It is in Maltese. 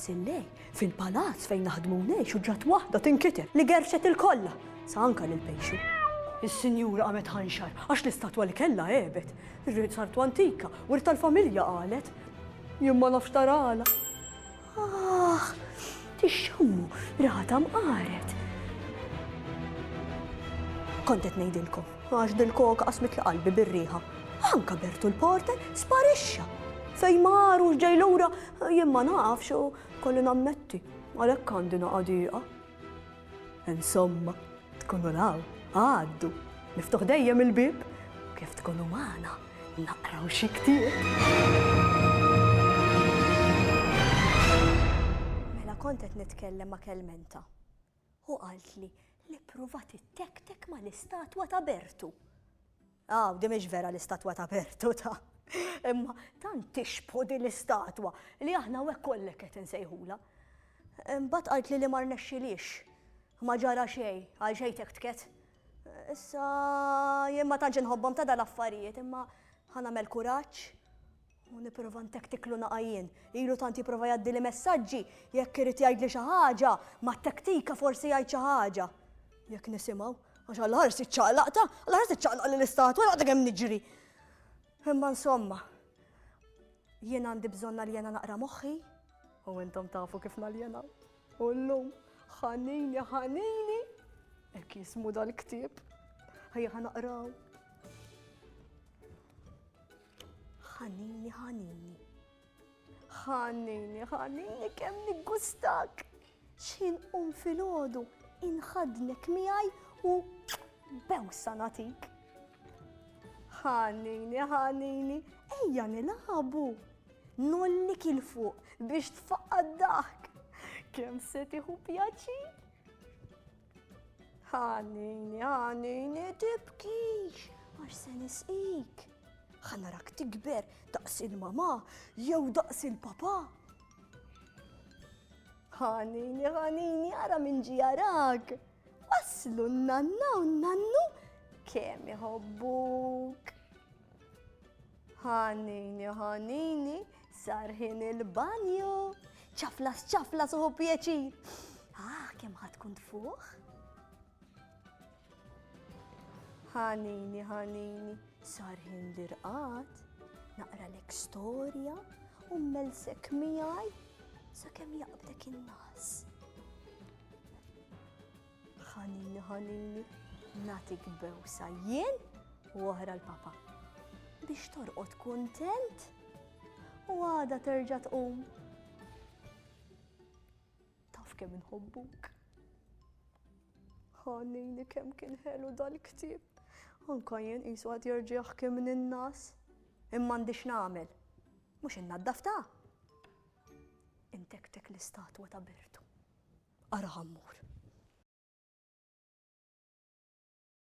F'nofs il-lejl, fil-palazz fejn naħdmu u ngħixu ġrat waħda tinkiteb li gerfxet il-kollha, sa anka lil Pejxu. Is-sinjura qamet ħanxar għax l-istatwa li kellha għebet. Sartu antika, wirt tal-familja qalet. Jien ma nafx tarala. Ah, tixxammu, rata mqaret. Kont qed ngħidilkom, għax dil-koka qasmitli qalbi bir-riħa. Anka Bertu l-porter sparixxa. Fejn mar u x'ġej lura, jien ma nafx u kolli nammetti, għalhekk għandi naqa' dieqa. Insomma, tkunu law, għaddu, miftuħ dejjem il-bieb, u kif tkunu magħna, naqraw xi ktieb. Mela kont qed nitkellem ma' Kelmenta u qaltli li ppruvat ittektek mal-istatwa ta' Bertu. Ah, di mhix vera l-istatwa ta' Bertu ta' imma tant tixbħu din l-istatwa li aħna hawnhekk kollek qed insejħula. Imbagħad qaltli li ma rnexxilix. Ma ġara xejn, għal xejn tektket. Issa jien ma tantx inħobbhom ta' dal-affarijiet, imma ħa nagħmel kuraġġ u nipprova ntektiklu naqa' jien. Ilu tant jipprova jgħaddili messaġġi, jekk irid jgħidli xi ħaġa, mat-tektika forsi jgħid xi ħaġa. Jekk nisimgħu, għax Alla ħares iċċaqlaq ta' Alla ħares iċċaqlaq lill-istatwa, għadha kemm niġri. Imma insomma, jien għandi bżonn naljena naqra moħħi, u intom tafu kif naljenaw. U llum, ħanini, ħanini, hekk jismu dal-ktieb. Ħajja ħa naqraw. Ħanini, ħanini. Ħanini, ħanini, kemm niggustak. X'ħin qum filgħodu, inħaddnek miegħi u bewsa nagħtik. Ħanini, ħanini, ejja nilagħbu. Nollik 'il fuq biex tfaqqa' d-daħk. Kemm se tieħu pjaċir. Ħanini, ħanini, tibkix, għax se nisqik. Ħa narak tikber daqs il-mamà jew daqs il-papà. Ħanini, ħanini, ara min ġie jarak. Waslu n-nanna u n-nannu kemm iħobbuk. Ħanini, ħanini, sar ħin il-banju. Ċaflas, ċaflas uħu pjaċir. Ah, kemm ħa tkun tfuħ? Ħanini, ħanini, sar ħin l-irqad. Naqralek storja u mmelsek miegħi sakemm jaqbdek in-nas. Ħanini, ħanini, nagħtik bewsa jien u oħra l-papa. Biex torqod kuntent u għada terġa' tqum. Taf kemm inħobbuk. Ħanini kemm kien ħelu dal-ktieb. Anka jien qisu għad jerġa' jaħkimni n-nas. Imma għandi x'nagħmel. Mhux innaddaf ta' intektek l-istatwa ta' Bertu. Ara ħammur.